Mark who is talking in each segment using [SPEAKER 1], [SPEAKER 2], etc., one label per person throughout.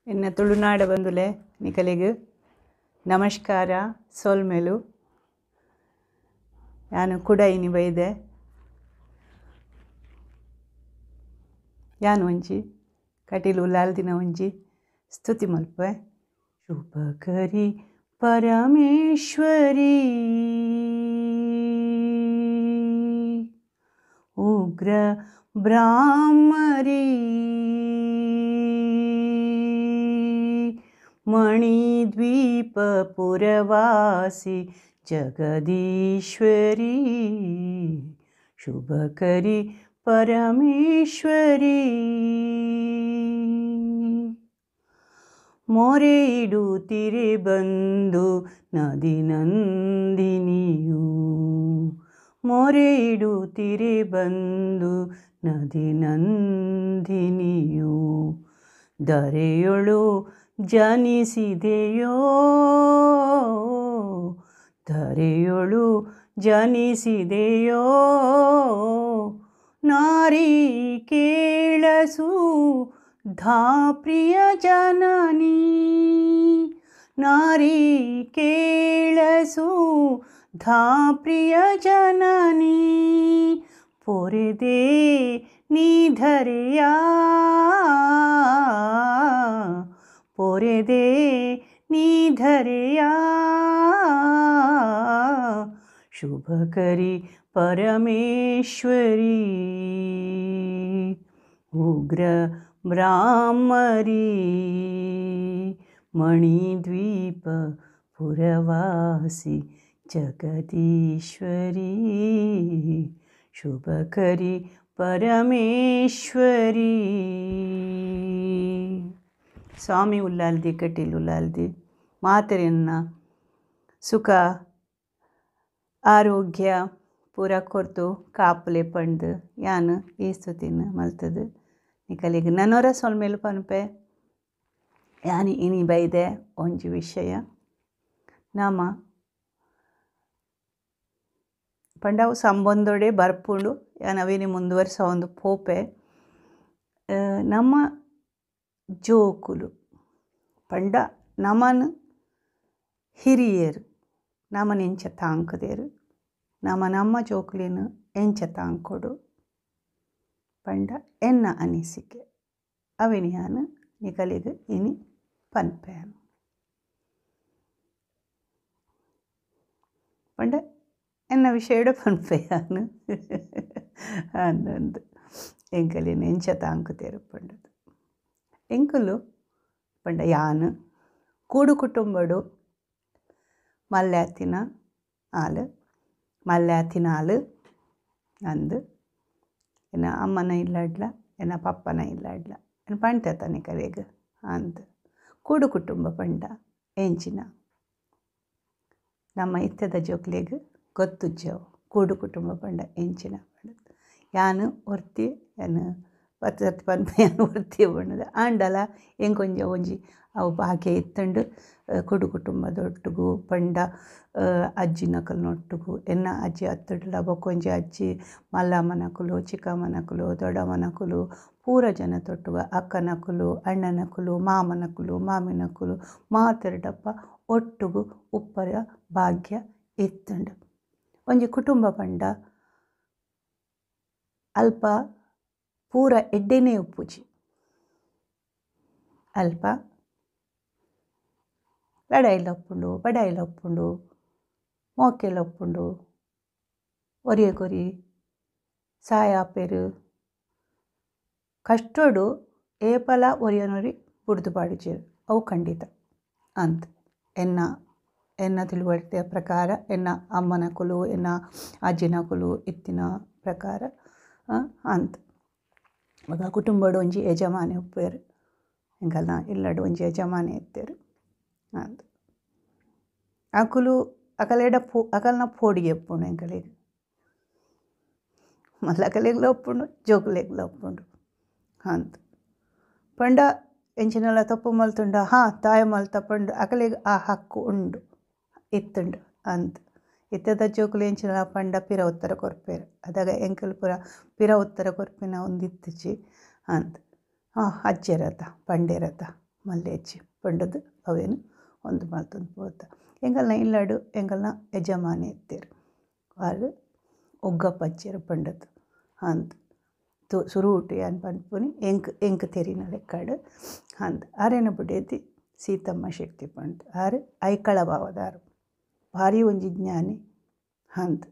[SPEAKER 1] ಎನ್ನ ತುಳುನಾಡ ಬಂದುಲೆ ನಿಕಲೆಗ್ ನಮಸ್ಕಾರ ಸೊಲ್ಮೆಲು. ಯಾನು ಕುಡೈನಿ ಬೈದೆ. ಯಾನು ಒಂಜಿ ಕಟೀಲು ಉಲ್ಲಾಲ್ದಿನ ಒಂಜಿ ಸ್ತುತಿ ಮಲ್ಪೆ. ಶುಭಕರಿ ಪರಮೇಶ್ವರಿ ಉಗ್ರ ಬ್ರಾಹ್ಮರಿ ಮಣಿದ್ವೀಪಪುರವಾಸಿ ಜಗದೀಶ್ವರಿ ಶುಭಕರಿ ಪರಮೇಶ್ವರಿ. ಮೊರೆ ಇಡುತ್ತಿರೆ ಬಂದು ನದಿ ನಂದಿನಿಯು, ಮೊರೆ ಇಡುತ್ತಿರೆ ಬಂದು ನದಿ ನಂದಿನಿಯು, ಧರೆಯೊಳು ಜನಿಸಿದೆಯೋ ಧರೆಯೊಳು ಜನಿಸಿದೆಯೋ, ನಾರಿ ಕೇಳಸು ಧಾಪ್ರಿಯ ಜನನಿ, ನಾರಿ ಕೇಳಸು ಧಾಪ್ರಿಯ ಜನನಿ, ಪೊರೆದೆ ನೀಧರೆಯ ಪೊರೆದೆ ನೀಧರೆಯ, ಶುಭಕರಿ ಪರಮೇಶ್ವರಿ ಉಗ್ರ ಬ್ರಾಹ್ಮರಿ ಮಣಿದ್ವೀಪ ಪುರವಾಸಿ ಜಗದೀಶ್ವರಿ ಶುಭಕರಿ ಪರಮೇಶ್ವರಿ. ಸ್ವಾಮಿ ಉಲ್ಲಾಲ್ದಿ ಕಟೀಲು ಉಲ್ಲಾಲ್ದಿ ಮಾತೆರೆನ್ನ ಸುಖ ಆರೋಗ್ಯ ಪೂರ ಕೊರ್ತು ಕಾಪುಲೆ ಪಂಡ್ ಯಾನ್ ಈ ಸ್ತುತಿನ್ ಮಲ್ತದು. ನಿಕಲೆಗ್ ನನೊರ ಸೊಲ್ಮೆಲು ಪನ್ಪೆ. ಯಾನ್ ಇನಿ ಬೈದೆ ಒಂಜಿ ವಿಷಯ. ನಮ ಪಂಡ ಅವು ಸಂಬಂಧೊಡೆ ಬರ್ಪುಂಡು, ಯಾನ್ ಅವೇನೆ ಮುಂದುವರ್ಸವೊಂದು ಪೋಪೆ. ನಮ್ಮ ಜೋಕುಲು ಪಂಡ ನಮನ್ ಹಿರಿಯರು ನಮನ್ ಎಂಚ ತಾಂಕುದೆರ್, ನಮ ನಮ್ಮ ಜೋಕುಲೆನ್ ಎಂಚ ತಾಂಕೊಡು ಪಂಡ ಎನ್ನ ಅನಿಸಿಕೆ ಅವೆನ್ ಯಾನ್ ನಿಕಲೆಗ್ ಇನಿ ಪನ್ಪೆ. ಪಂಡ ಎನ್ನ ವಿಷಯಡ್ ಪನ್ಪೆ ಯಾನ್ ಅಂದಂದು ಎಂಕಲೆನ್ ಎಂಚ ತಾಂಕುದೆರ್ ಪಂಡುದು. ಎಂಕುಲು ಪಂಡ ಯಾನ್ ಕೂಡು ಕುಟುಂಬಡು ಮಲ್ಲಾತಿನ ಆಲ್ ಮಲ್ಲಾತಿನ ಆಲ್ ಅಂದ್ ಎನ್ನ ಅಮ್ಮನ ಇಲ್ಲಡ್ಲ ಎನ್ನ ಪಪ್ಪನ ಇಲ್ಲಡ್ಲ ಎನ್ನ ಪಂತೆ ನಿಕಲೆಗ್ ಅಂದ್. ಕೂಡು ಕುಟುಂಬ ಪಂಡ ಎಂಚಿನ ನಮ್ಮ ಇತ್ತೆದ ಜೋಕ್ಲೆಗ್ ಗೊತ್ತುಜ್ಜವು ಕೂಡು ಕುಟುಂಬ ಪಂಡ ಎಂಚಿನ ಪಂಡದು. ಯಾನ್ ಒರ್ತಿ ಯಾನ್ ಪತ್ತು ಪನ್ಪೆ ಯಾನ್ ಒರ್ತಿ ಪಂಡದು ಆಂಡಲ ಎಂಕೊಂಜ ಒಂಜಿ ಅವು ಭಾಗ್ಯ ಇತ್ತುಂಡು ಕೂಡು ಕುಟುಂಬದೊಟ್ಟುಗು ಪಂಡ ಅಜ್ಜಿನಕಲ್ನೊಟ್ಟುಗು. ಎನ್ನ ಅಜ್ಜಿ ಅತ್ತುಡ್ಲ ಬೊಕ್ಕೊಂಜಿ ಅಜ್ಜಿ ಮಲ್ಲಮ್ಮನಕುಲು ಚಿಕ್ಕಮ್ಮನಕುಲು ದೊಡ್ಡಮ್ಮನಕುಲು ಪೂರ ಜನತೊಟ್ಟುಗು ಅಕ್ಕನಕುಲು ಅಣ್ಣನಕುಲು ಮಾಮನಕುಲು ಮಾಮಿನಕುಲು ಮಾತೆರ್ಡಪ್ಪ ಒಟ್ಟುಗು ಉಪ್ಪರ ಭಾಗ್ಯ ಇತ್ತುಂಡು. ಒಂಜಿ ಕುಟುಂಬ ಪಂಡ ಅಲ್ಪ ಪೂರ ಎಡ್ಡೆನೇ ಉಪ್ಪುಜಿ, ಅಲ್ಪ ಲಡಾಯಿಲ ಉಪ್ಪುಂಡು, ಬಡಾಯಿಲ ಉಪ್ಪುಂಡು, ಮೋಕೆಲ ಉಪ್ಪುಂಡು, ಒರಿಯಗೊರಿ ಸಾಯ ಆಪೆರು ಕಷ್ಟೊಡು ಏಪಲ ಒರಿಯನೊರಿ ಬುಡ್ದು ಪಾಡುಜೆರ್ ಅವು ಖಂಡಿತ ಅಂತ್. ಎನ್ನ ಎನ್ನ ತಿಳುವಳಿಕೆಯ ಪ್ರಕಾರ ಎನ್ನ ಅಮ್ಮನಕುಲು ಎನ್ನ ಅಜ್ಜಿನಕುಲು ಇತ್ತಿನ ಪ್ರಕಾರ ಅಂತ್. ಬೊಕ ಕುಟುಂಬಡ್ ಒಂಜಿ ಯಜಮಾನೆ ಉಪ್ಪುವೆರ್, ಎಂಕಲ್ನ ಇಲ್ಲಡ್ ಒಂಜಿ ಯಜಮಾನೆ ಇತ್ತೆರ್ ಅಂದ್. ಅಕುಲು ಅಕಲೆಡ ಅಕಲ್ನ ಪೋಡಿಗೆ ಉಪ್ಪುಂಡು ಎಂಕಲೆಗ್, ಮಲ್ಲಕಲೆಗ್ಲ ಉಪ್ಪುಂಡು ಜೋಕುಲೆಗ್ಲ ಉಪ್ಪುಂಡು ಅಂದ್. ಪಂಡ ಎಂಚಿನಲ ತಪ್ಪು ಮಲ್ತುಂಡ ಹಾ ದಾಯ ಮಲ್ತ ಪಂಡ ಅಕಲೆಗ್ ಆ ಹಕ್ಕು ಉಂಡು ಇತ್ತುಂಡು ಅಂದ್. ಇತ್ತೆದ ಜೋಕುಲು ಎಂಚಿನಲ ಪಂಡ ಪಿರ ಉತ್ತರ ಕೊರ್ಪೆರ್, ಅದಾಗ ಎಂಕಲ್ ಪೂರ ಪಿರ ಉತ್ತರ ಕೊರ್ಪಿನ ಒಂದಿತ್ತುಜಿ ಅಂದ್. ಅಜ್ಜೆರತ ಪಂಡೆರತ ಮಲ್ಲೇಚಿ ಪಂಡದು ಅವೇನು ಒಂದು ಮಲ್ತೊಂದು ಪೋತ. ಎಂಕಲ್ನ ಇಲ್ಲಡು ಎಂಕಲ್ನ ಯಜಮಾನಿ ಇತ್ತೆರ್ ಆರ್ ಒಗ್ಗಪ್ಪಚ್ಚೆರ್ ಪಂಡದು ಅಂದ್ ಸುರುಟು ಯಾನ್ ಪನ್ಪುನಿ ಎಂಕ್ ಎಂಕ್ ತೆರಿನ ಲೆಕ್ಕಡ್ ಅಂದ್. ಆರೆನ ಬುಡೇದಿ ಸೀತಮ್ಮ ಶೆಟ್ಟಿ ಪಂಡ್ದ್, ಆರ್ ಐಕಳ ಭಾವದಾರ್, ಭಾರಿ ಒಂಜಿ ಜ್ಞಾನಿ ಅಂದ್.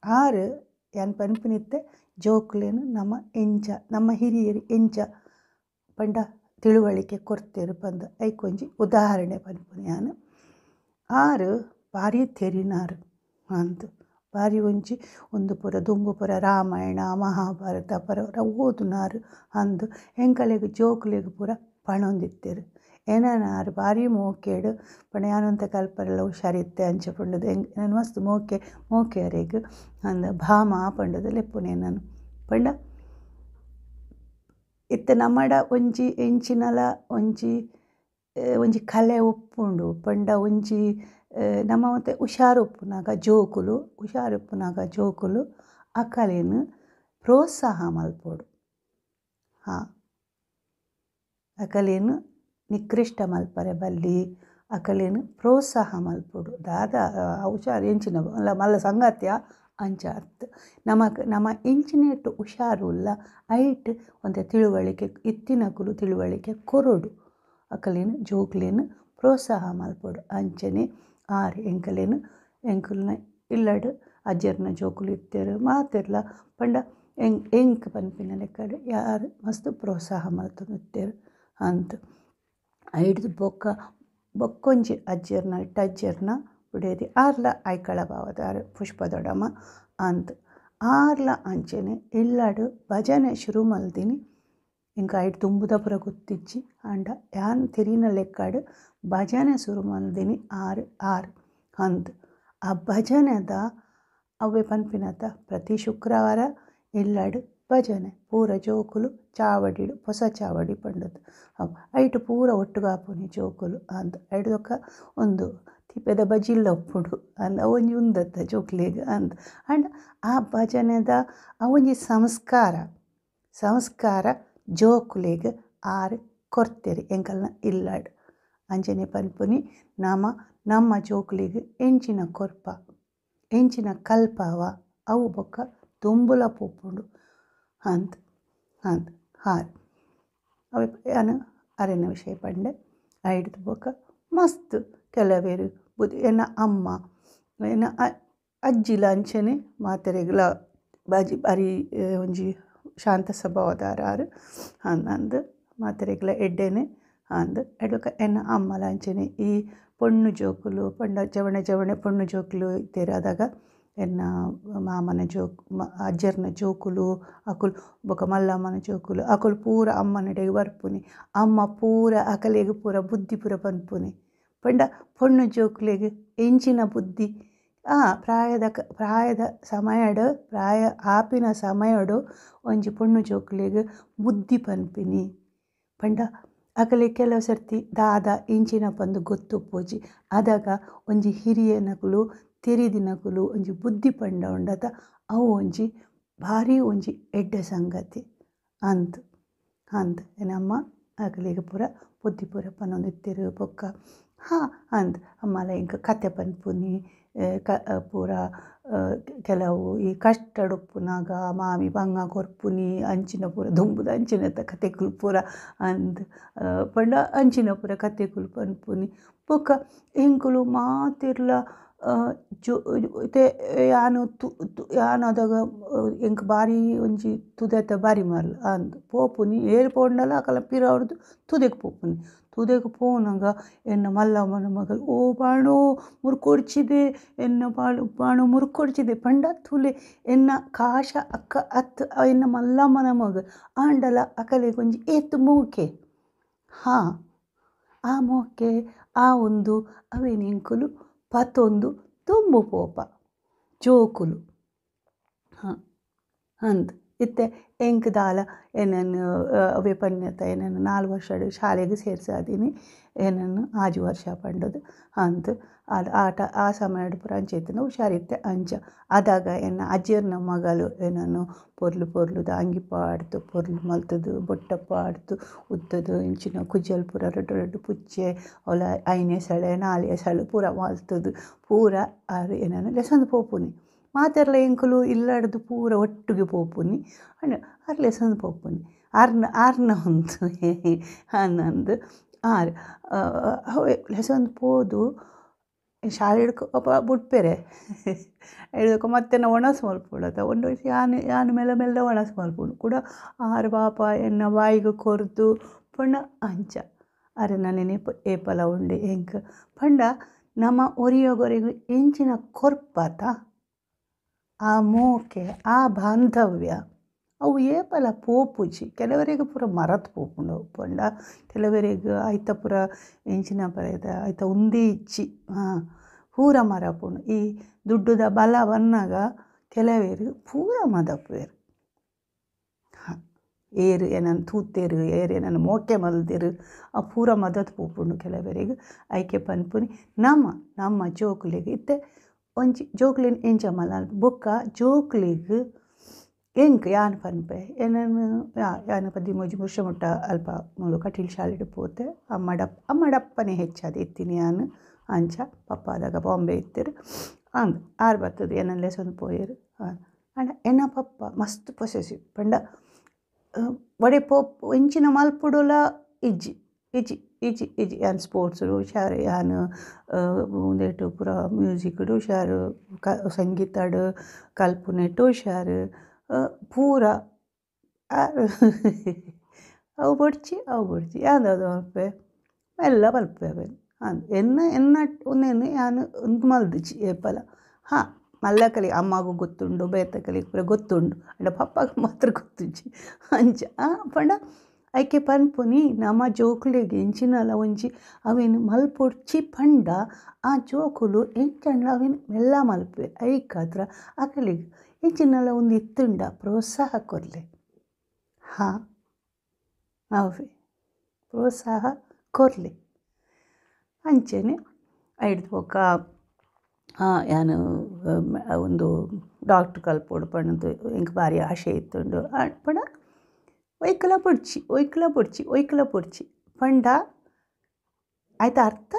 [SPEAKER 1] ಆರ್ ಯಾನ್ ಪನ್ಪುನಿತ್ತೆ ಜೋಕುಲೆನ್ ನಮ ಎಂಚ ನಮ್ಮ ಹಿರಿಯರು ಎಂಚ ಪಂಡ ತಿಳುವಳಿಕೆ ಕೊರ್ತೆರ್ ಪಂದ್ ಐಕೊಂಜಿ ಉದಾಹರಣೆ ಪನ್ಪುನಿ ಯಾನ್. ಆರ್ ಭಾರಿ ತೆರಿನಾರ್ ಅಂದ್, ಭಾರಿ ಒಂಜಿ ಉಂದು ಪೂರ ದುಂಬು ಪೂರ ರಾಮಾಯಣ ಮಹಾಭಾರತ ಪೂರ ಓದುನಾರ್ ಅಂದ್. ಎಂಕಲೆಗ್ ಜೋಕುಲೆಗ್ ಪೂರ ಪಣೊಂದಿತ್ತೆರ್. ಎನನ್ ಆರ್ ಭಾರಿ ಮೋಕೆಡ್ ಪಂಡ ಯಾನೊಂತೆ ಕಲ್ಪರೆಲ ಹುಷಾರಿತ್ತೆ ಅಂಚ ಪಂಡದು ಎನನ್ ಮಸ್ತ್ ಮೋಕೆ ಮೋಕೆ ಅರೆಗ್ ಅಂದ್. ಭಾಮ ಪಂಡದು ಲೆಪ್ಪುನೆ ಎನನ್. ಪಂಡ ಇತ್ತೆ ನಮ್ಮಡ ಒಂಜಿ ಎಂಚಿನಲ ಒಂಜಿ ಒಂಜಿ ಕಲೆ ಉಪ್ಪುಂಡು ಪಂಡ ಒಂಜಿ ನಮ್ಮ ಒಂತೆ ಹುಷಾರು ಉಪ್ಪುನಗ ಜೋಕುಲು ಹುಷಾರು ಉಪ್ಪುನಗ ಜೋಕುಲು ಅಕಲೆನ್ ಪ್ರೋತ್ಸಾಹ ಮಲ್ಪೊಡು. ಹಾಂ, ಅಕಲೆನ್ ನಿಕೃಷ್ಟ ಮಲ್ಪರೆ ಬಲ್ಲಿ, ಅಕಲೆನ್ ಪ್ರೋತ್ಸಾಹ ಮಲ್ಪೊಡು. ದಾದ ಹುಷಾರು ಎಂಚಿನ ಮಲ್ಲ ಸಂಗತಿಯ ಅಂಚ ಅತ್ತ್. ನಮಕ್ ನಮ ಎಂಚಿನೆಟ್ ಹುಷಾರು ಉಲ್ಲ ಐಟ್ ಒಂತೆ ತಿಳುವಳಿಕೆ ಇತ್ತಿನಕುಲು ತಿಳುವಳಿಕೆ ಕೊರೊಡು, ಅಕಲೆನ್ ಜೋಕುಲೆನ್ ಪ್ರೋತ್ಸಾಹ ಮಲ್ಪೊಡು. ಅಂಚನೆ ಆರ್ ಎಂಕಲೆನ್ ಎಂಕಲ್ನ ಇಲ್ಲಡ್ ಅಜ್ಜೆರ್ನ ಜೋಕುಲು ಇತ್ತೆರ್ ಮಾತೆರ್ಲ ಪಂಡ ಎಂಕ್ ಪನ್ಪಿನ ಲೆಕ್ಕಡ್ ಯಾರು ಮಸ್ತ್ ಪ್ರೋತ್ಸಾಹ ಮಲ್ತೊಂದಿತ್ತೆರ್ ಅಂದ್. ಐಡ್ದ್ ಬೊಕ್ಕ ಬೊಕ್ಕೊಂಜಿ ಅಜ್ಜೆರ್ನ ಇಟ್ಟಜ್ಜೆರ್ನ ಬುಡೇದಿ ಆರ್ಲ ಐಕಳ ಭಾವದಾರ್ ಪುಷ್ಪ ದೊಡಮ್ಮ ಅಂದ್. ಆರ್ಲ ಅಂಚನೆ ಇಲ್ಲಡ್ ಭಜನೆ ಶುರು ಮಲ್ದಿನಿ. ಎಂಕ್ ಐಟ್ ದುಂಬುದ ಪೂರ ಗೊತ್ತಿಜ್ಜಿ, ಆಂಡ ಯಾನ್ ತೆರಿನ ಲೆಕ್ಕಡ್ ಭಜನೆ ಶುರು ಮಲ್ದಿನಿ ಆರ್ ಆರ್ ಅಂದ್. ಆ ಭಜನೆದ ಅವ್ವೆ ಪನ್ಪಿನತ ಪ್ರತಿ ಶುಕ್ರವಾರ ಇಲ್ಲಡ್ ಭಜನೆ ಪೂರ ಜೋಕುಲು ಚಾವಡಿಡ್ ಪೊಸ ಚಾವಡಿ ಪಂಡದು ಅವು ಐಟ್ ಪೂರ ಒಟ್ಟುಗಾಪುನಿ ಜೋಕುಲು ಅಂದ್. ಐಡ್ ಬೊಕ್ಕ ಉಂದು ತಿಪ್ಪೆದ ಬಜಿಲ್ಲ ಉಪ್ಪುಂಡು ಅಂದ್, ಅವೊಂಜಿ ಉಂದತ್ತ ಜೋಕುಲೆಗ್ ಅಂದ್. ಆಂಡ ಆ ಭಜನೆದ ಅವೊಂಜಿ ಸಂಸ್ಕಾರ ಸಂಸ್ಕಾರ ಜೋಕುಲೆಗ್ ಆರ್ ಕೊರ್ತೆರ್ ಎಂಕಲ್ನ ಇಲ್ಲಡ್. ಅಂಚನೆ ಪನ್ಪುನಿ ನಮ ನಮ್ಮ ಜೋಕುಲೆಗ್ ಎಂಚಿನ ಕೊರ್ಪ ಎಂಚಿನ ಕಲ್ಪಾವ ಅವು ಬೊಕ್ಕ ದುಂಬುಲ ಪೋಪುಂಡು ಅಂದ್ ಅಂದ್. ಹಾರ್ ಅವೆ ಯಾನ್ ಅರೆನ ವಿಷಯ ಪಂಡೆ. ಐಡ್ದ್ ಬೊಕ್ಕ ಮಸ್ತ್ ಕೆಲವೆರ್ ಬುದ್ಧಿ ಎನ್ನ ಅಮ್ಮ ಎನ್ನ ಅಜ್ಜಿಲ ಅಂಚನೆ ಮಾತೆರೆಗ್ಲ ಬಾಜಿ ಬಾರಿ ಒಂಜಿ ಶಾಂತ ಸ್ವಭಾವದಾರ್ ಆರ್ ಅಂದ್, ಮಾತೆರೆಗ್ಲ ಎಡ್ಡೆನೆ ಅಂದ್. ಬೊಕ್ಕ ಎನ್ನ ಅಮ್ಮಲ ಅಂಚನೆ ಈ ಪೊಣ್ಣು ಜೋಕುಲು ಪಂಡ ಜವಣೆ ಜವಣೆ ಪೊಣ್ಣು ಜೋಕುಲು ಇತ್ತೆರ್. ಅದಾಗ ಎನ್ನ ಮಾಮನ ಜೋಕು ಅಜ್ಜೆರ್ನ ಜೋಕುಲು ಅಕುಲು ಬೊಕ್ಕ ಮಲ್ಲಮ್ಮನ ಜೋಕುಲು ಅಕುಲು ಪೂರ ಅಮ್ಮನಡೆಗ್ ಬರ್ಪುನಿ. ಅಮ್ಮ ಪೂರ ಅಕಲೆಗ್ ಪೂರ ಬುದ್ಧಿ ಪೂರ ಪನ್ಪುನಿ. ಪಂಡ ಪೊಣ್ಣು ಜೋಕುಲೆಗ್ ಎಂಚಿನ ಬುದ್ಧಿ ಪ್ರಾಯದ ಪ್ರಾಯದ ಸಮಯಡ್ ಪ್ರಾಯ ಆಪಿನ ಸಮಯಡು ಒಂಜಿ ಪೊಣ್ಣು ಜೋಕುಲೆಗ್ ಬುದ್ಧಿ ಪನ್ಪಿನಿ. ಪಂಡ ಅಕಲೆಗ್ ಕೆಲವು ಸರ್ತಿ ದಾದ ಎಂಚಿನ ಪಂದ್ ಗೊತ್ತುಪ್ಪುಜಿ. ಅದಾಗ ಒಂಜಿ ಹಿರಿಯನಕುಲು ತೆರಿದಿನಕುಲು ಒಂಜಿ ಬುದ್ಧಿ ಪಂಡ ಉಂಡತ ಅವು ಒಂಜಿ ಭಾರಿ ಒಂಜಿ ಎಡ್ಡೆ ಸಂಗತಿ ಅಂದ್ ಅಂದ್. ಎನ್ನಮ್ಮ ಅಕಲೆಗ್ ಪೂರ ಬುದ್ಧಿ ಪೂರ ಪನೊಂದಿತ್ತೆರ್. ಬೊಕ್ಕ ಹಾಂ ಅಂದ್ ಅಮ್ಮಲ ಎಂಕ್ ಕತೆ ಪನ್ಪುನಿ ಪೂರ ಕೆಲವು ಈ ಕಷ್ಟಡುಪ್ಪುನಗ ಮಾಮಿ ಬಂಗ ಕೊರ್ಪುನಿ ಅಂಚಿನ ಪೂರ ದುಂಬುದ ಅಂಚಿನತ ಕತೆಕುಲು ಪೂರ ಅಂದ್. ಪಂಡ ಅಂಚಿನ ಪೂರ ಕತೆಕುಲು ಪನ್ಪುನಿ. ಬೊಕ್ಕ ಎಂಕುಲು ಮಾತೆರ್ಲ ಜೋ ಇತ್ತೆ ಯಾನ್ ಯಾನ್ ಅದಗ ಎಂಕ್ ಬಾರಿ ಒಂಜಿ ತುದೆತ ಬಾರಿ ಮರ್ಲ್ ಅಂದ್. ಪೋಪುನಿ ಏರ್ ಪೋಂಡಲ ಅಕಲ್ನ ಪಿರವುಡ್ದು ತುದೆಕ್ ಪೋಪುನಿ. ತುದೆಕ್ ಪೋನಗ ಎನ್ನ ಮಲ್ಲಮ್ಮನ ಮಗಲ್ ಓ ಬಾಣೋ ಮುರ್ಕೊಡ್ಚಿದೆ ಎನ್ನ ಬಾಳು ಬಾಣೋ ಮುರ್ಕೊಡ್ಚಿದೆ ಪಂಡ ತೂಲೆ ಎನ್ನ ಕಾಶ ಅಕ್ಕ ಅತ್ ಎನ್ನ ಮಲ್ಲಮ್ಮನ ಮಗಲ್ ಆಂಡಲ ಅಕಲೆಗ್ ಒಂಜಿ ಏತ್ ಮೋಕೆ. ಹಾಂ, ಆ ಮೋಕೆ ಆ ಒಂದು ಅವೇನು ಎಂಕುಲು ಪತೊಂದು ದುಂಬು ಪೋಪ ಜೋಕುಲು. ಹಾಂ ಅಂದ್. ಇತ್ತೆ ಎಂಕ್ ದಾಲ ಎನನ್ ಅವೇ ಪನ್ಯತ ಎನನ್ 4 ವರ್ಷಡ್ ಶಾಲೆಗ್ ಸೇರ್ಸಾದಿನಿ ಎನನ್ 6 ವರ್ಷ ಪಂಡದು ಅಂದ್ ಆಟ ಆ ಸಮಯಡ್ ಪೂರ ಅಂಚ ಇತ್ತಿನ ಹುಷಾರಿತ್ತೆ ಅಂಚ ಅದಾಗ ಎನ್ನ ಅಜ್ಜೆರ್ನ ಮಗಲು ಎನನ್ ಪೊರ್ಲು ಪೊರ್ಲುದ ಅಂಗಿ ಪಾಡ್ದು ಪೊರ್ಲು ಮಲ್ತುದು ಬೊಟ್ಟ ಪಾಡ್ದು ಉತ್ತದು ಇಂಚಿನ ಕುಜಲ್ ಪೂರ ರಡ್ಡ್ ರಡ್ಡ್ ಪುಚ್ಚೆ ಅವ್ಲ 5ನೇ ಸಳೆ 4ನೇ ಸಳೆ ಪೂರ ಮಲ್ತುದು ಪೂರ ಆರು ಎನನ್ ಲೆಸೊಂದು ಪೋಪುನಿ ಮಾತೆರ್ಲ ಎಂಕುಲು ಇಲ್ಲಡ್ದು ಪೂರ ಒಟ್ಟುಗೆ ಪೋಪುನಿ ಅಂಡ ಆರು ಲೆಸೊಂದು ಪೋಪುನಿ ಆರ್ನ ಆರ್ನ ಉಂದು ಆನಂದು ಆರು ಅವೇ ಲೆಸೊಂದು ಪೋದು ಶಾಲೆ ಬುಡ್ಪೆರೆ ಹಿಡ್ದೊಕ ಮತ್ತೆ ನಾವು ಒಣಸು ಮಲ್ಪೊಡತ್ತ ಒಂದು ಯಾನ್ ಯಾನ್ ಮೆಲ್ಲ ಮೆಲ್ಲ ಒಣಸು ಮಲ್ಪುನು ಕೂಡ ಆರು ಪಾಪ ಎನ್ನ ಬಾಯಿಗ್ ಕೊರ್ದು ಪಂಡ ಅಂಚ ಅರೆನ ನೆನೆಪು ಏಪಲ ಉಂಡು ಎಂಕ್ ಪಂಡ ನಮ ಒರಿಯೊಗೊರಿಗ್ ಎಂಚಿನ ಕೊರ್ಪತ ಆ ಮೋಕೆ ಆ ಬಾಂಧವ್ಯ ಅವು ಏಪಲ ಪೋಪುಜಿ ಕೆಲವರಿಗೆ ಪೂರ ಮರತ್ ಪೋಪುಂಡು ಪಂಡ ಕೆಲವರಿಗೆ ಐತ ಪೂರ ಎಂಚಿನ ಪರೇದ ಐತ ಉಂದೇ ಇಜ್ಜಿ ಪೂರ ಮರಪುಂಡು ಈ ದುಡ್ಡುದ ಬಲ ಬನ್ನಗ ಕೆಲವೇರು ಪೂರ ಮದಪುವೆರ್ ಏರು ಏನನ್ ತೂತೇರು ಏರು ಏನನ್ ಮೋಕೆ ಮಲ್ದೆರು ಆ ಪೂರ ಮದತ್ ಪೋಪುಂಡು ಕೆಲವರಿಗೆ ಐಕೆ ಪನ್ಪುನಿ ನಮ್ಮ ನಮ್ಮ ಜೋಕುಲೆಗ್ ಇತ್ತೆ ಒಂಜಿ ಜೋಕುಲೆನ್ ಎಂಚ ಮಲ್ಲ ಬೊಕ್ಕ ಜೋಕುಲೆಗ್ ಎಂಕ್ ಯಾನ್ ಪನ್ಪೆ ಎನನ್ ಯಾನ್ 13 ವರ್ಷ ಮುಟ್ಟ ಅಲ್ಪ ಮೂಲು ಕಟೀಲ್ ಶಾಲೆಡ್ ಪೋತೆ ಅಮ್ಮಡಪ್ಪನೆ ಹೆಚ್ಚಾದ್ ಇತ್ತಿನಿ ಯಾನ್ ಅಂಚ ಪಪ್ಪ ಆದಾಗ ಬಾಂಬೆ ಇತ್ತೆರ್ ಅಂದ್ ಆರು ಬತ್ತುದು ಎನನ್ ಲೆಸೊಂದು ಪೋಯೆರ್ ಆಂಡ ಎನ್ನ ಪಪ್ಪ ಮಸ್ತ್ ಪೊಸೆಸಿವ್ ಪಂಡ ಒಡೆ ಪೋಪ್ ಎಂಚಿನ ಮಲ್ಪುಡುಲ ಇಜ್ಜಿ ಇಜ್ಜಿ ಇಜ್ಜಿ ಇಜ್ಜಿ ಯಾನ್ ಸ್ಪೋರ್ಟ್ಸ್ಡ್ ಹುಷಾರು ಯಾನ್ ಉಂದೆಟ್ ಪೂರ ಮ್ಯೂಸಿಕ್ಡ್ ಹುಷಾರು ಸಂಗೀತಡ್ ಕಲ್ಪುನೆಟ್ ಹುಷಾರು ಪೂರ ಅವು ಬೊಡ್ಚಿ ಅವು ಬೊಡ್ಚಿ ಯಾನ್ ದಾದ ಮಲ್ಪೆ ಮೆಲ್ಲ ಮಲ್ಪುವೆ ಅವೆನ್ ಅಂದ್ ಎನ್ನ ಎನ್ನ ಉಂದೆನ್ ಯಾನ್ ಉಂದು ಮಲ್ದಿಜಿ ಏಪಲ ಹಾಂ ಮಲ್ಲಕಲಿ ಅಮ್ಮಗೂ ಗೊತ್ತುಂಡು ಬೇತಕಲಿ ಪೂರ ಗೊತ್ತುಂಡು ಆಂಡ ಪಪ್ಪಗ್ ಮಾತ್ರ ಗೊತ್ತುಜ್ಜಿ ಅಂಚ ಪಂಡ ಐಕೆ ಪನ್ಪುನಿ ನಮ ಜೋಕುಲೆಗ್ ಎಂಚಿನಲ ಒಂಜಿ ಅವೆನ್ ಮಲ್ಪೊಡ್ಚಿ ಪಂಡ ಆ ಜೋಕುಲು ಎಂಚಂಡಲ ಅವೆನ್ ಮೆಲ್ಲ ಮಲ್ಪುವೆರ್ ಐಕಾದ್ರ ಅಕಲೆಗ್ ಎಂಚಿನಲ ಒಂದು ಇತ್ತುಂಡ ಪ್ರೋತ್ಸಾಹ ಕೊರ್ಲೆ ಹಾಂ ಅವೇ ಪ್ರೋತ್ಸಾಹ ಕೊರ್ಲೆ ಅಂಚನೆ ಐಡ್ದ್ ಬೊಕ್ಕ ಯಾನ್ ಒಂದು ಡಾಕ್ಟ್ರ್ ಕಲ್ಪೊಡು ಪಂಡ್ದ್ ಎಂಕ್ ಬಾರಿ ಆಶೆ ಇತ್ತುಂಡು ಪಂಡ ಒಯ್ಕಲ ಬೊಡ್ಚಿ ಒಯ್ಕಲ ಬೊಡ್ಚಿ ಒಯ್ಕಲ ಬೊಡ್ಚಿ ಪಂಡ ಐತ ಅರ್ಥ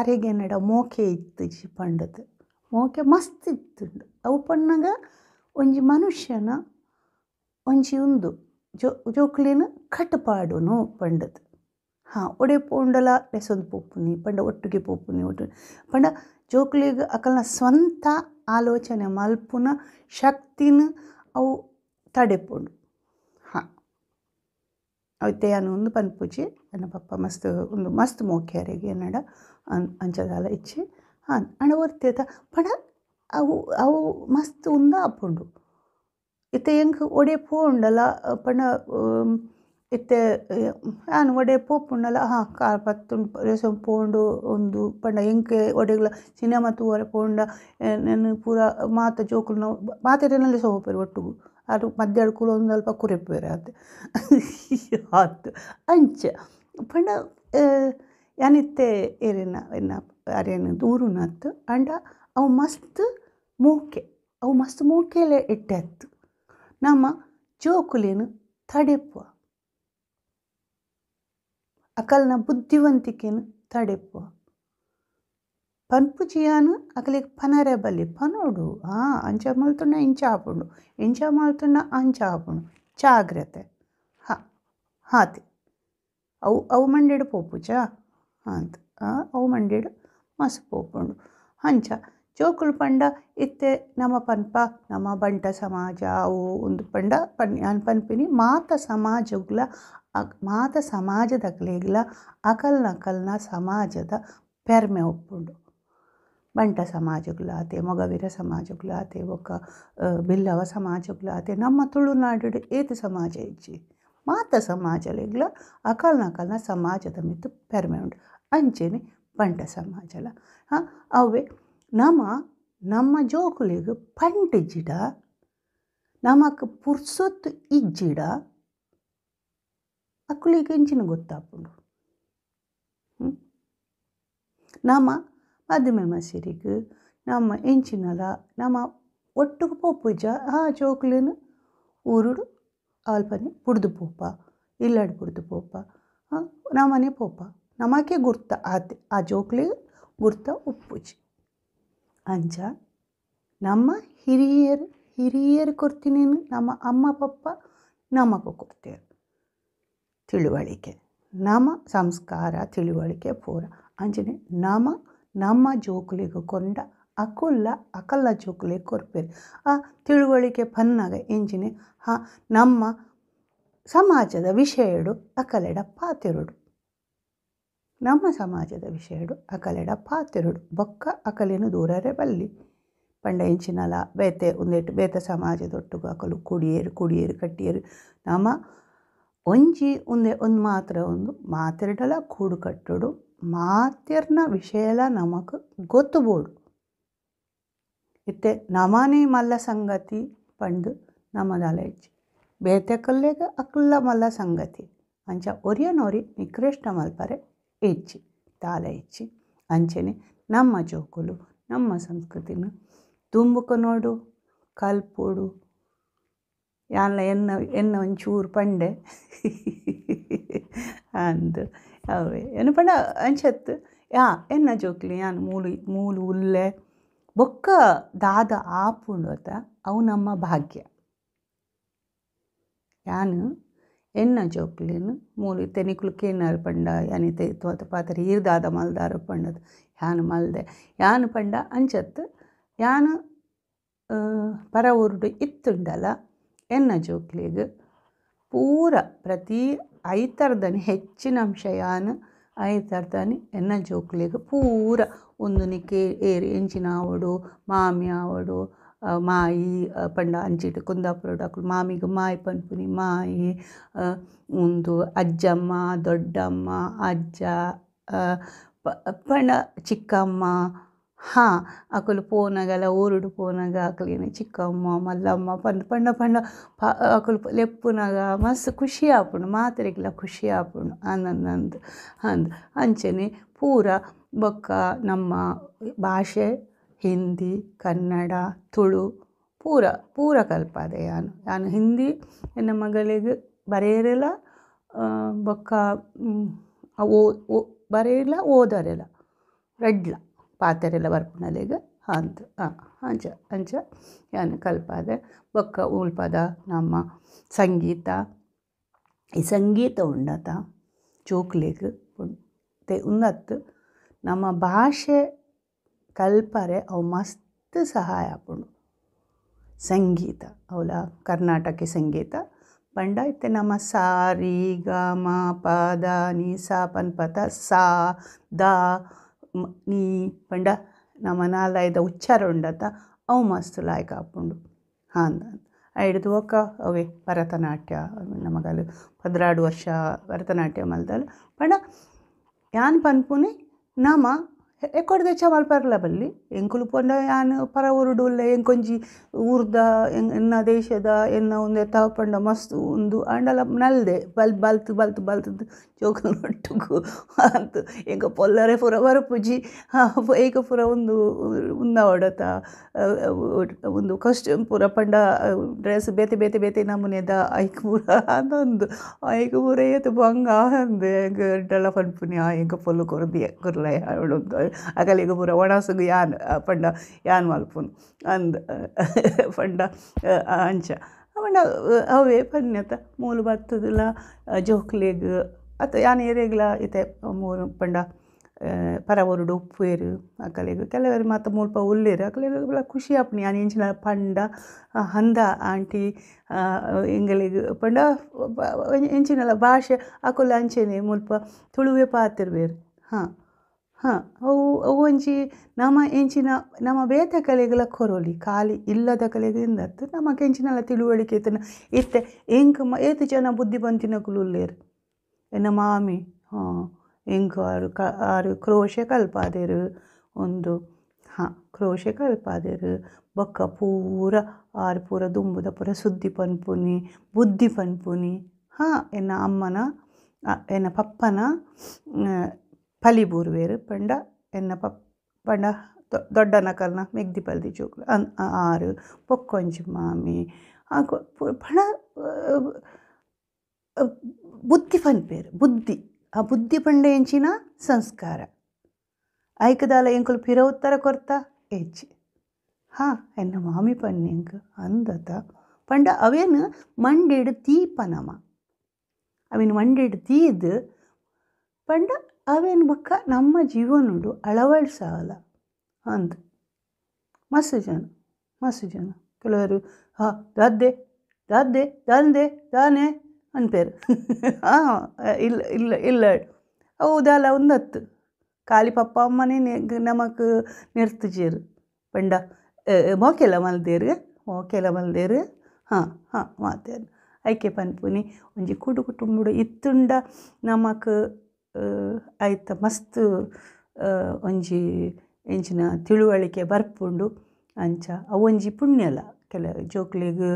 [SPEAKER 1] ಅರೆಗ್ ಎನ್ನಡ ಮೋಕೆ ಇತ್ತುಜಿ ಪಂಡದು ಮೋಕೆ ಮಸ್ತ್ ಇತ್ತುಂಡು ಅವು ಪನ್ನಗ ಒಂಜಿ ಮನುಷ್ಯನ ಒಂಜಿ ಉಂದು ಜೋಕುಲೆನ್ ಕಟ್ಟುಪಾಡುನು ಪಂಡದು ಹಾಂ ಒಡೆ ಪೋಂಡಲ ಲೆಸೊಂದು ಪೋಪುನಿ ಪಂಡ ಒಟ್ಟುಗೆ ಪೋಪುನಿ ಒಟ್ಟು ಪಂಡ ಜೋಕುಲೆಗ್ ಅಕಲ್ನ ಸ್ವಂತ ಆಲೋಚನೆ ಮಲ್ಪುನ ಶಕ್ತಿನ ಅವು ತಡೆಪುಂಡು ಹಾಂ ಅವಿತ್ತೆ ಯಾನ್ ಉಂದು ಪನ್ಪುಜಿ ಎನ್ನ ಪಪ್ಪ ಮಸ್ತ್ ಉಂದು ಮಸ್ತ್ ಮೋಕೆ ಅರೆಗ್ ಎನ್ನಡ ಅಂಚ ದಾಲ ಇಜ್ಜಿ ಹಾಂ ಆಂಡ ಒರ್ತೆತ ಪಂಡ ಅವು ಅವು ಮಸ್ತ್ ಉಂದು ಆಪುಂಡು ಇತ್ತೆ ಎಂಕ್ ಒಡೆ ಪೋಂಡಲ ಪಂಡ ಇತ್ತೆ ಯಾನ್ ಒಡೆ ಪೋಪುಂಡಲ ಹಾಂ ಕಾರ್ ಪತ್ತುಂಡು ಲೆಸೊಂದು ಪೋಂಡು ಉಂದು ಪಂಡ ಎಂಕ್ ಒಡೆಗ್ಲ ಸಿನಿಮಾ ತೂವರೆ ಪೋಂಡ ಎನನ್ ಪೂರ ಮಾತ ಜೋಕುಲ್ನ ಮಾತೆರೆನ ಲೆಸೊಂದು ಪೋಪೆರ್ ಒಟ್ಟುಗು ಆರ್ ಮಧ್ಯಾಹ್ನ ಕುಲೊಂದು ಅಲ್ಪ ಕುರೆಪುವೆರ್ ಆತೆ ಆತ್ ಅಂಚ ಪಂಡ ಯಾನಿತ್ತೆ ಏರೆನ ಎನ್ನ ಅರೆನ್ ದೂರುನತ್ ಆಂಡ ಅವು ಮಸ್ತ್ ಮೋಕೆ ಅವು ಮಸ್ತ್ ಮೋಕೆಲೆ ಎಡ್ಡೆ ನಮ ಜೋಕುಲೆನ್ ತಡೆಪುವ ಅಕಲ್ನ ಬುದ್ಧಿವಂತಿಕೆನ್ ತಡೆಪುವ ಪನ್ಪುಜಿ ಯಾನ್ ಅಕಲೆಗ್ ಪನರೆ ಬಲ್ಲಿ ಪನೊಡು ಅಂಚ ಮಲ್ತುಂಡ ಇಂಚ ಆಪುಂಡು ಇಂಚ ಮಲ್ತುಂಡ ಅಂಚ ಆಪುಂಡು ಜಾಗ್ರತೆ ಹಾಂ ಆತೆ ಅವು ಅವು ಮಂಡೆಡ್ ಪೋಪುಜ ಅಂದ್ ಅವು ಮಂಡೆಡ್ ಮಸ್ತ್ ಪೋಪುಂಡು ಅಂಚ ಜೋಕುಲು ಪಂಡ ಇತ್ತೆ ನಮ ಪನ್ಪ ನಮ ಬಂಟ ಸಮಾಜ ಅವು ಉಂದು ಪಂಡ ಯಾನ್ ಪನ್ಪಿನಿ ಮಾತ ಸಮಾಜಗ್ಲ ಮಾತ ಸಮಾಜದಕ್ಲೆಗ್ಲ ಅಕಲ್ನಕಲ್ನ ಸಮಾಜದ ಪೆರ್ಮೆ ಉಪ್ಪುಂಡು ಬಂಟ ಸಮಾಜಗ್ಲ ಆತೆ ಮೊಗವೀರ ಸಮಾಜಗ್ಲ ಆತೆ ಬೊಕ್ಕ ಬಿಲ್ಲವ ಸಮಾಜಗ್ಲ ಆತೆ ನಮ್ಮ ತುಳುನಾಡು ಏತ್ ಸಮಾಜ ಇಜ್ಜಿ ಮಾತ ಸಮಾಜಲೆಗ್ಲ ಅಕಲ್ನಕಲ್ನ ಸಮಾಜದ ಮಿತ್ತ್ ಪೆರ್ಮೆ ಉಂಡು ಅಂಚೆನೆ ಬಂಟ ಸಮಾಜಲ ಹಾಂ ಅವೇ ನಮ ನಮ್ಮ ಜೋಕುಲೆಗ್ ಪಂಡಿಜಿಡ ನಮಕ್ ಪುರ್ಸೊತ್ತು ಇಜ್ಜಿಡ ಅಕುಲಿಗ್ ಎಂಚಿನ ಗೊತ್ತಾಪುಂಡು ನಮ ಮದಿಮೆ ಮಸಿರಿಗ್ ನಮ್ಮ ಎಂಚಿನಲ ನಮ ಒಟ್ಟುಗು ಪೋಪುಜ ಆ ಜೋಕುಲೆನ್ ಊರುಡು ಅಲ್ಪನೆ ಬುಡ್ದು ಪೋಪ ಇಲ್ಲಡ್ ಬುಡ್ದು ಪೋಪ ನಮನೆ ಪೋಪ ನಮಕೆ ಗುರ್ತ ಆತೆ ಆ ಜೋಕುಲೆಗ್ ಗುರ್ತ ಉಪ್ಪುಜಿ ಅಂಚ ನಮ್ಮ ಹಿರಿಯರು ಹಿರಿಯರು ಕೊರ್ತಿನೇನು ನಮ್ಮ ಅಮ್ಮ ಪಪ್ಪ ನಮಕು ಕೊಡ್ತೇವೆ ತಿಳುವಳಿಕೆ ನಮ್ಮ ಸಂಸ್ಕಾರ ತಿಳುವಳಿಕೆ ಪೂರ ಅಂಚನೆ ನಮ ನಮ್ಮ ಜೋಕುಲೆಗ್ ಕೊಂಡ ಅಕುಲ್ಲ ಅಕಲ್ಲ ಜೋಕುಲೆಗ್ ಕೊರ್ಪೆರ್ ಆ ತಿಳುವಳಿಕೆ ಪನ್ನಾಗ ಎಂಚಿನೆ ಹಾ ನಮ್ಮ ಸಮಾಜದ ವಿಷಯಡು ಅಕಲೆಡ ಪಾತೆರೊಡು ನಮ್ಮ ಸಮಾಜದ ವಿಷಯಡು ಅಕಲೆಡ ಪಾತೆರೊಡು ಬೊಕ್ಕ ಅಕಲೆನ್ ದೂರರೆ ಬಲ್ಲಿ ಪಂಡ ಎಂಚಿನಲ ಬೇತೆ ಉಂದೆಟ್ ಬೇತೆ ಸಮಾಜದೊಟ್ಟುಗು ಅಕಲು ಕುಡಿಯೆರ್ ಕುಡಿಯೆರ್ ಕಟ್ಟಿಯೆರ್ ನಮ ಒಂಜಿ ಉಂದೆ ಒಂದು ಮಾತ್ರ ಒಂದು ಮಾತೆರ್ಡಲ ಕೂಡು ಕಟ್ಟೊಡು ಮಾತೆರ್ನ ವಿಷಯಲ ನಮಕ್ ಗೊತ್ತು ಬೋಡು ಇತ್ತೆ ನಮನೇ ಮಲ್ಲ ಸಂಗತಿ ಪಂದ್ ನಮದಾಲ ಇಜ್ಜಿ ಬೇತೆ ಕಲ್ಲೆಗ್ ಅಕಲ್ಲ ಮಲ್ಲ ಸಂಗತಿ ಅಂಚ ಒರಿಯನೊರಿ ನಿಕೃಷ್ಟ ಮಲ್ಪರೆ ಇಜ್ಜಿ ದಾಲ ಇಜ್ಜಿ ಅಂಚನೆ ನಮ್ಮ ಜೋಕುಲು ನಮ್ಮ ಸಂಸ್ಕೃತಿನ ದುಂಬುಕೊನೊಡು ಕಲ್ಪೊಡು ಯಾನ್ಲ ಎನ್ನ ಎನ್ನ ಒಂಚೂರು ಪಂಡೆ ಅಂದ್ ಅವೇ ಎನ್ನ ಪಂಡ ಅಂಚತ್ ಯಾ ಎನ್ನ ಜೋಕ್ಲಿ ಯಾನ್ ಮೂಲು ಮೂಲು ಉಲ್ಲೆ ಬೊಕ್ಕ ದಾದ ಆಪುಂಡು ಅತ ಅವು ನಮ್ಮ ಭಾಗ್ಯ ಯಾನ್ ಎನ್ನ ಜೋಕ್ಲೆನ್ ಮೂಲು ಇತ್ತೆ ನಿಕುಲು ಕೇನಾರ್ ಪಂಡ ಯಾನ್ ಇತ್ತೆ ತೋತ ಪಾತೆರ ಈರ್ ದಾದ ಮಲ್ದಾರ್ ಪಂಡದ್ ಯಾನ್ ಮಲ್ದೆ ಯಾನ್ ಪಂಡ ಅಂಚತ್ ಯಾನ್ ಪರ ಊರುಡು ಇತ್ತುಂಡಲ ಎನ್ನ ಜೋಕ್ಲೆಗ್ ಪೂರ ಪ್ರತಿ ಐತರ್ದನಿ ಹೆಚ್ಚಿನ ಅಂಶ ಯಾನ್ ಐತರ್ದನಿ ಎನ್ನ ಜೋಕ್ಲೆಗ್ ಪೂರ ಉಂದು ನಿಕ್ಕೆ ಏರ್ ಎಂಚಿನ ಆವೊಡು ಮಾಮಿ ಆವೊಡು ಮಾಯಿ ಪಂಡ ಅಂಚಿಟ್ ಕುಂದಾಪುರಡ್ ಅಕುಲು ಮಾಮಿಗ್ ಮಾಯಿ ಪನ್ಪುನಿ ಮಾಯಿ ಉಂದು ಅಜ್ಜಮ್ಮ ದೊಡ್ಡಮ್ಮ ಅಜ್ಜ ಪಂಡ ಚಿಕ್ಕಮ್ಮ ಹಾ ಅಕುಲು ಪೋನಗಲ ಊರುಡು ಪೋನಗ ಅಕುಲೆನ್ ಚಿಕ್ಕಮ್ಮ ಮಲ್ಲಮ್ಮ ಪಂದ್ ಪಂಡ ಪಂಡ ಅಕುಲು ಲೆಪ್ಪುನಗ ಮಸ್ತ್ ಖುಷಿ ಆಪುಂಡು ಮಾತೆರೆಗ್ಲ ಖುಷಿ ಆಪುಂಡು ಅಂದಂದು ಅಂದ್ ಅಂಚನೆ ಪೂರ ಬೊಕ್ಕ ನಮ್ಮ ಭಾಷೆ ಹಿಂದಿ ಕನ್ನಡ ತುಳು ಪೂರ ಪೂರ ಕಲ್ಪಾದೆ ಯಾನ್ ಯಾನ್ ಹಿಂದಿ ಎನ್ನ ಮಗಲೆಗ್ ಬರೆಯರೆಲ ಬೊಕ್ಕ ಬರೆಯಲ ಓದರೆಲ ರಡ್ಲ ಪಾತೆರೆಲ ಬರ್ಪುನಲೆಗ್ ಅಂದ್ ಅಂಚ ಅಂಚ ಯಾನ್ ಕಲ್ಪಾದೆ ಬೊಕ್ಕ ಉಲ್ಪದ ನಮ್ಮ ಸಂಗೀತ ಈ ಸಂಗೀತ ಉಂಡತ ಜೋಕ್ಲೆಗ್ ಉಂದತ್ ನಮ್ಮ ಭಾಷೆ ಕಲ್ಪರೆ ಅವು ಮಸ್ತ್ ಸಹಾಯ ಆಪುಂಡು ಸಂಗೀತ ಅವುಲ ಕರ್ನಾಟಕ ಸಂಗೀತ ಪಂಡ ಇತ್ತೆ ನಮ್ಮ ಸಾ ರಿ ಗ ಮ ಪ the ನಿ ಸ ಪನ್ಪತ ಸಾ the ನಿ ಪಂಡ ನಮ್ಮ ನಾಲಾಯಿದ ಉಚ್ಚಾರ ಉಂಡತ ಅವು ಮಸ್ತ್ ಲಾಯ್ಕ್ ಆಪುಂಡು ಅಂದ್ ಐಡ್ದ್ ಬೊಕ್ಕ ಅವೇ ಭರತನಾಟ್ಯ ನಮಗಲ್ 12 ವರ್ಷ ಭರತನಾಟ್ಯ ಮಲ್ದಲ್ ಪಂಡ ಯಾನ್ ಪನ್ಪುನಿ ನಮ ಎಕೊಡ್ದೆಚ್ಚ ಮಲ್ಪರ್ಲ ಬಲ್ಲಿ ಎಂಕುಲು ಪಂಡ ಯಾನ್ ಪರ ಊರುಡು ಉಲ್ಲೆ ಎಂಕೊಂಜಿ ಊರ್ದ ಎನ್ನ ದೇಶದ ಎನ್ನ ಉಂದೆತ ಪಂಡ ಮಸ್ತ್ ಉಂದು ಆಂಡಲ ನಲ್ದೆ ಬಲ್ ಬಲ್ತ್ ಬಲ್ತ್ ಬಲ್ತುದು ಜೋಕುಲ್ನೊಟ್ಟುಗು ಅಂತ್ ಎಂಕ ಪೊಲ್ಲರೆ ಪೂರ ಬರ್ಪುಜಿ ಏಕ ಪೂರ ಉಂದು ಉಂದಾವೊಡತ ಉಂದು ಕಾಸ್ಟ್ಯೂಮ್ ಪೂರ ಪಂಡ ಡ್ರೆಸ್ ಬೇತೆ ಬೇತೆ ಬೇತೆ ನಮೂನೆದ ಐಕ್ ಪೂರ ಅಂದೊಂದು ಐಕ್ ಪೂರ ಏತ್ ಬಂಗ ಅಂದ್ ಎಂಕ್ ಎಡ್ಡೆಲ ಪನ್ಪುನಿ ಎಂಕ ಪೊಲ್ಲು ಕೊರ್ದಿಯೆ ಕೊರ್ಲಯ ಅಕಲೆಗ್ ಪೂರ ಒಣಸುಗು ಯಾನ್ ಪಂಡ ಯಾನ್ ಮಲ್ಪುನು ಅಂದ್ ಪಂಡ ಅಂಚ ಪಂಡ ಅವೇ ಪನ್ಯತ ಮೂಲು ಬತ್ತುದುಲ ಜೋಕ್ಲೆಗ್ ಅತ್ ಯಾನ್ ಏರೆಗ್ಲ ಇತ್ತೆ ಮೂಲು ಪಂಡ ಪರ ಊರುಡು ಉಪ್ಪುವೆರ್ ಅಕಲೆಗ್ ಕೆಲವೆರ್ ಮಾತ ಮುಲ್ಪ ಉಲ್ಲೆರ್ ಅಕಲೆಗ್ ಖುಷಿ ಆಪುಂಡು ಯಾನ್ ಎಂಚಿನ ಪಂಡ ಅಂದ ಆಂಟಿ ಎಂಗಲೆಗ್ ಪಂಡ ಎಂಚಿನಲ ಭಾಷೆ ಅಕುಲು ಅಂಚೆನೆ ಮುಲ್ಪ ತುಳುವೆ ಪಾತೆರುವೆರ್ ಹಾಂ ಹಾಂ ಅವು ಅವು ಒಂಜಿ ನಮ ಎಂಚಿನ ನಮ ಬೇತೆ ಕಲೆಗ್ಲ ಕೊರೊಲಿ ಖಾಲಿ ಇಲ್ಲದ ಕಲೆಗ್ ಇಂದತ್ ನಮಕ್ ಎಂಚಿನಲ ತಿಳುವಳಿಕೆ ಇತ್ತಿನ ಇತ್ತೆ ಎಂಕ್ ಏತ್ ಜನ ಬುದ್ಧಿ ಬಂತಿನಕುಲು ಉಲ್ಲೆರ್ ಎನ್ನ ಮಾಮಿ ಹಾಂ ಎಂಕ್ ಆರು ಆರು ಕ್ರೋಶೆ ಕಲ್ಪಾದೆರ್ ಒಂದು ಹಾಂ ಕ್ರೋಶೆ ಕಲ್ಪಾದೆರ್ ಬೊಕ್ಕ ಪೂರ ಆರು ಪೂರ ದುಂಬುದ ಪೂರ ಸುದ್ದಿ ಪನ್ಪುನಿ ಬುದ್ಧಿ ಪನ್ಪುನಿ. ಹಾಂ ಎನ್ನ ಅಮ್ಮನ ಎನ್ನ ಪಪ್ಪನ ಪಲಿ ಬೂರ್ವೇರು ಪಂಡ ಎನ್ನ ಪಪ್ ಪಂಡ ದೊಡ್ಡನಕಲ್ನ ಮೆಗ್ದಿ ಪಲ್ದಿ ಜೋಕುಲು ಆರು ಬೊಕ್ಕೊಂಜಿ ಮಾಮಿ ಪಂಡ ಬುದ್ಧಿ ಪನ್ಪೇರು ಬುದ್ಧಿ. ಆ ಬುದ್ಧಿ ಪಂಡ ಎಂಚಿನ ಸಂಸ್ಕಾರ ಐಕದಾಲ ಎಂಕುಲು ಪಿರ ಉತ್ತರ ಕೊರ್ತ ಹೆಚ್ಚಿ. ಹಾಂ ಎನ್ನ ಮಾಮಿ ಪನ್ನಿ ಎಂಕ್ ಅಂದತ ಪಂಡ ಅವೇನು ಮಂಡೆಡ್ ತೀಪ ನಮ ಅವೇನು ಮಂಡೆಡ್ ತೀದು ಪಂಡ ಅವೇನು ಬೊಕ್ಕ ನಮ್ಮ ಜೀವನಡು ಅಳವಡಿಸಲ್ಲ ಅಂದ್. ಮಸ್ತ್ ಜನ ಮಸ್ತ್ ಜನ ಕೆಲವರು ಹಾಂ ದಾದ್ದೆ ದಾದ್ದೆ ದಾಂದೆ ದಾನೆ ಅನ್ಪೇರು. ಹಾಂ ಇಲ್ಲ ಇಲ್ಲ ಇಲ್ಲ ಅವು ದಾಲ ಒಂದತ್ತು ಖಾಲಿ ಪಪ್ಪ ಅಮ್ಮನೇ ನಮಕ್ ನೆರ್ತುಜೇರು ಪಂಡ ಮೋಕೆಲ ಮಲ್ದೇರು ಮೋಕೆಲ ಮಲ್ದೇರು. ಹಾಂ ಹಾಂ ಮಾತೇರು ಐಕೆ ಪನ್ಪುನಿ ಒಂಜಿ ಕೂಡು ಕುಟುಂಬಡು ಇತ್ತುಂಡ ನಮಕ್ ಐತ ಮಸ್ತ್ ಒಂಜಿ ಎಂಚಿನ ತಿಳುವಳಿಕೆ ಬರ್ಪುಂಡು. ಅಂಚ ಅವು ಒಂಜಿ ಪುಣ್ಯಲ ಕೆಲ ಜೋಕ್ಲೆಗ್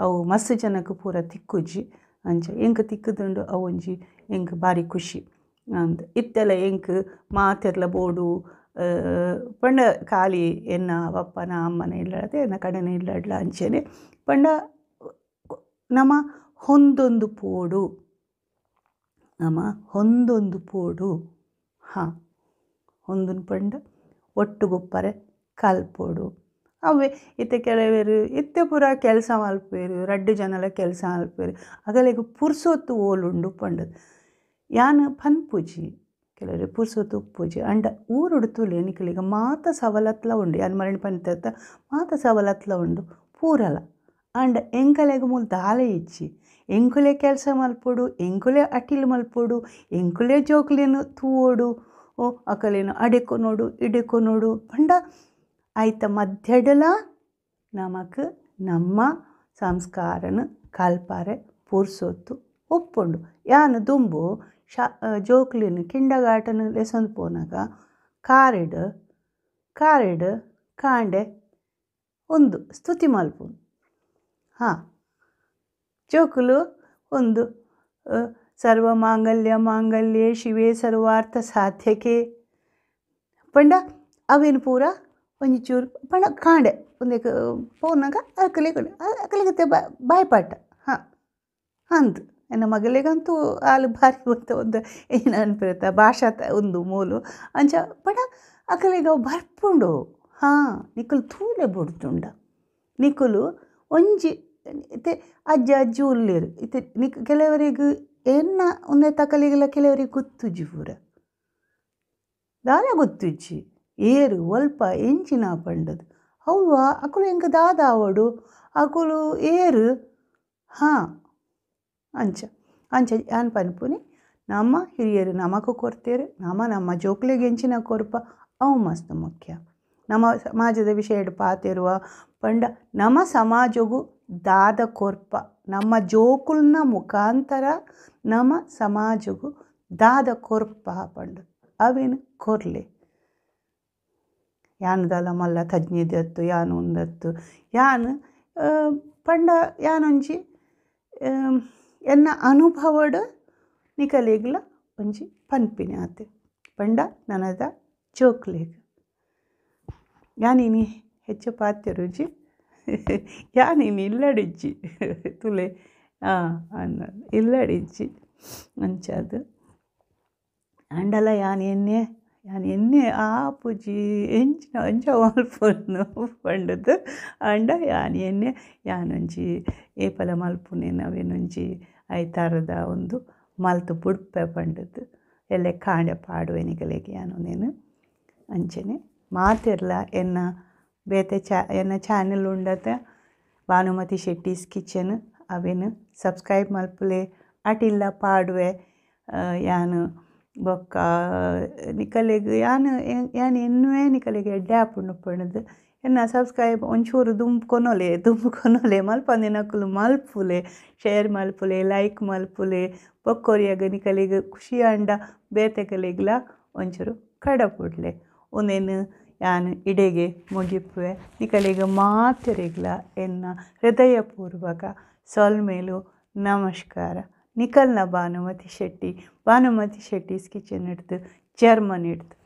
[SPEAKER 1] ಅವು ಮಸ್ತ್ ಜನಕ್ಕೆ ಪೂರ ತಿಕ್ಕುಜಿ. ಅಂಚ ಎಂಕ್ ತಿಕ್ಕುದುಂಡು ಅವು ಒಂಜಿ ಎಂಕ್ ಬಾರಿ ಖುಷಿ ಅಂದ್. ಇತ್ತೆಲ್ಲ ಎಂಕ್ ಮಾತೆರ್ಲ ಬೋಡು ಪಂಡ ಖಾಲಿ ಎನ್ನ ಪಪ್ಪನ ಅಮ್ಮನ ಇಲ್ಲದೆ ಎನ್ನ ಕಡೆನ ಇಲ್ಲಡ್ಲ ಅಂಚೆನೆ ಪಂಡ ನಮ ಹೊಂದೊಂದು ಪೋಡು ನಮ ಹೊಂದೊಂದು ಪೋಡು. ಹಾಂ ಹೊಂದೊಂದು ಪಂಡ ಒಟ್ಟುಗುಪ್ಪರೆ ಕಲ್ಪೋಡು. ಅವೇ ಇತ್ತೆ ಕೆಲವೇರು ಇತ್ತೆ ಪೂರ ಕೆಲಸ ಮಲ್ಪೇರು ರಡ್ಡು ಜನಲ ಕೆಲಸ ಮಲ್ಪೇರು ಅಗಲಿಗೆ ಪುರ್ಸೊತ್ತು ಓಲುಂಡು ಪಂಡದು ಯಾನ್ ಪನ್ಪುಜಿ ಕೆಲವರು ಪುರ್ಸೊತ್ತು ಉಪ್ಪುಜಿ ಅಂಡ ಊರುಡು ತುಲೆ ನಿಕಲಿಗ ಮಾತ ಸವಲತ್ಲ ಉಂಡು ಯಾನ್ ಮರಣ ಪಂತ ಮಾತ ಸವಲತ್ಲ ಉಂಡು ಪೂರಲ. ಅಂಡ ಎಂಕಲೆಗ್ ಮೂಲು ದಾಲೆ ಇಜ್ಜಿ ಎಂಕುಲೆ ಕೆಲಸ ಮಲ್ಪೊಡು ಎಂಕುಲೆ ಅಟಿಲ್ ಮಲ್ಪೊಡು ಎಂಕುಲೆ ಜೋಕ್ಲೆನ್ ತೂವೊಡು ಓ ಅಕಲೇನು ಅಡೆಕೊನೋಡು ಇಡೆಕೊನೋಡು ಪಂಡ ಐತ ಮಧ್ಯಡಲ ನಮಕ್ ನಮ್ಮ ಸಂಸ್ಕಾರನ ಕಲ್ಪಾರೆ ಪುರ್ಸೊತ್ತು ಉಪ್ಪುಂಡು. ಯಾನ್ ದುಂಬು ಶಾ ಜೋಕ್ಲೆನ್ ಕಿಂಡಗಾಟನ್ ಲೆಸೊಂದು ಪೋನಗ ಕಾರಿಡ್ ಕಾರಿಡ್ ಕಾಂಡೆ ಒಂದು ಸ್ತುತಿ ಮಲ್ಪುನು. ಹಾಂ ಜೋಕುಲು ಒಂದು ಸರ್ವಮಾಂಗಲ್ಯ ಮಾಂಗಲ್ಯೆ ಶಿವೆ ಸರ್ವಾರ್ಥ ಸಾಧ್ಯಕೆ ಪಂಡ ಅವೇನು ಪೂರ ಒಂಜಿ ಚೂರು ಪಂಡ ಕಾಂಡೆ ಒಂದಕ್ಕೆ ಪೋನಗ ಅಕಲೆಗ್ ಅಕಲೆಗತ್ತೆ ಬಾಯ್ಪಾಟ. ಹಾಂ ಅಂದ್ ಎನ್ನ ಮಗಲಿಗಂತೂ ಆಲು ಭಾರಿ ಗೊತ್ತ ಒಂದು ಏನು ಅನ್ಪಿರತ್ತ ಭಾಷಾ ಒಂದು ಮೂಲು ಅಂಚ ಪಂಡ ಅಕಲೆಗ್ ಅವು ಬರ್ಪುಂಡು. ಹಾಂ ನಿಕುಲು ತೂಲೆ ಬುಡ್ತುಂಡ ನಿಕುಲು ಒಂಜಿ ಇತ್ತೆ ಅಜ್ಜ ಅಜ್ಜಿ ಉಲ್ಲೇರು ಇತ್ತೆ ನಿಕ್ ಕೆಲವರಿಗೆ ಎನ್ನ ಒಂದೇ ತಕಲಿಗೆಲ್ಲ ಕೆಲವರಿಗೆ ಗೊತ್ತುಜ್ಜಿ ಪೂರ ದಾಲ ಗೊತ್ತುಜ್ಜಿ ಏರು ಒಲ್ಪ ಎಂಚಿನ ಪಂಡದು ಅವ್ವ ಅಕುಲು ಎಂಕ್ ದಾದ ಆವೊಡು ಅಕುಲು ಏರು. ಹಾಂ ಅಂಚ ಅಂಚ ಯಾನ್ ಪನ್ಪುನಿ ನಮ್ಮ ಹಿರಿಯರು ನಮಕ್ ಕೊರ್ತೇರು ನಮ ನಮ್ಮ ಜೋಕ್ಲೆಗ್ ಎಂಚಿನ ಕೊರ್ಪ ಅವು ಮಸ್ತ್ ಮುಖ್ಯ. ನಮ್ಮ ಸಮಾಜದ ವಿಷಯಡ್ ಪಾತೆರುವ ಪಂಡ ನಮ್ಮ ಸಮಾಜಗು ದಾದ ಕೊರ್ಪ ನಮ್ಮ ಜೋಕುಲ್ನ ಮುಖಾಂತರ ನಮ್ಮ ಸಮಾಜಗು ದಾದ ಕೊರ್ಪ ಪಂಡ ಅವೇನು ಕೊರ್ಲೆ. ಯಾನ್ ದಾಲ ಮಲ್ಲ ತಜ್ಞಿದತ್ತು ಯಾನ್ ಉಂದತ್ತು ಯಾನ್ ಪಂಡ ಯಾನೊಂಜಿ ಎನ್ನ ಅನುಭವಡ್ ನಿಕಲೆಗ್ಲ ಒಂಜಿ ಪನ್ಪಿನಿ ಆತೆ ಪಂಡ ನನದ ಜೋಕ್ಲೆಗ್. ಯಾನಿನಿ ಹೆಚ್ಚು ಪಾತೆರುಜಿ ಯಾನಿನಿ ಇಲ್ಲಡಿಜ್ಜಿ ತುಲೆ ಅನ್ನ ಇಲ್ಲಡಿಜ್ಜಿ ಅಂಚಾದ್ ಆಂಡಲ ಯಾನ್ ಎನ್ನೆ ಯಾನ್ ಎನ್ನೆ ಆಪುಜಿ ಎಂಚಿನ ಅಂಚ ಮಲ್ಪುನು ಪಂಡುದು ಆಂಡ ಯಾನ್ ಎನ್ನೆ ಯಾನೊಂಜಿ ಏಪಲ ಮಲ್ಪುನೇನು ಅವೇನೊಂಜಿ ಐತಾರದ ಒಂದು ಮಲ್ತು ಬುಡ್ಪೆ ಪಂಡುದು ಎಲ್ಲೆ ಕಾಂಡೆ ಪಾಡುವೆ ನಿಕಲೆಗ್ ಯಾನ್ ಉಂದೆನ್ ಅಂಚನೆ ಮಾತೆರ್ಲ ಎನ್ನ ಬೇತೆ ಎನ್ನ ಚಾನೆಲ್ ಉಂಡತೆ ಭಾನುಮತಿ ಶೆಟ್ಟೀಸ್ ಕಿಚನ್ ಅವೇನು ಸಬ್ಸ್ಕ್ರೈಬ್ ಮಲ್ಪುಲೆ ಅಟಿಲ್ಲ ಪಾಡುವೆ ಯಾನ್ ಬೊಕ್ಕ ನಿಕಲೆಗ್ ಯಾನ್ ಯಾನ್ ಎನ್ನುವೆ ನಿಕಲೆಗ್ ಎಡ್ಡೆ ಆಪುಂಡು ಪಂಡುದು ಎನ್ನ ಸಬ್ಸ್ಕ್ರೈಬ್ ಒಂಚೂರು ದುಂಬು ಕೊನೊಲೆ ದುಂಬು ಕೊನೊಲೆ ಮಲ್ಪಂದಿನಕುಲು ಮಲ್ಪುಲೆ ಶೇರ್ ಮಲ್ಪುಲೆ ಲೈಕ್ ಮಲ್ಪುಲೆ ಬೊಕ್ಕೊರಿಯಗ್ ನಿಕಲೆಗ್ ಖುಷಿ ಆಂಡ ಬೇತೆಕಲೆಗ್ಲ ಒಂಚೂರು ಕಡಪುಡ್ಲೆ. ಉಂದೆನ್ ಯಾನ್ ಇಡೆಗೆ ಮುಗಿಪುವೆ. ನಿಕಲೆಗ್ ಮಾತೆರೆಗ್ಲ ಎನ್ನ ಹೃದಯಪೂರ್ವಕ ಸೊಲ್ಮೆಲು, ನಮಸ್ಕಾರ. ನಿಕಲ್ನ ಭಾನುಮತಿ ಶೆಟ್ಟಿ, ಭಾನುಮತಿ ಶೆಟ್ಟೀಸ್ ಕಿಚನ್ ಇಡ್ದು, ಜರ್ಮನಿ ಇಡ್ದು.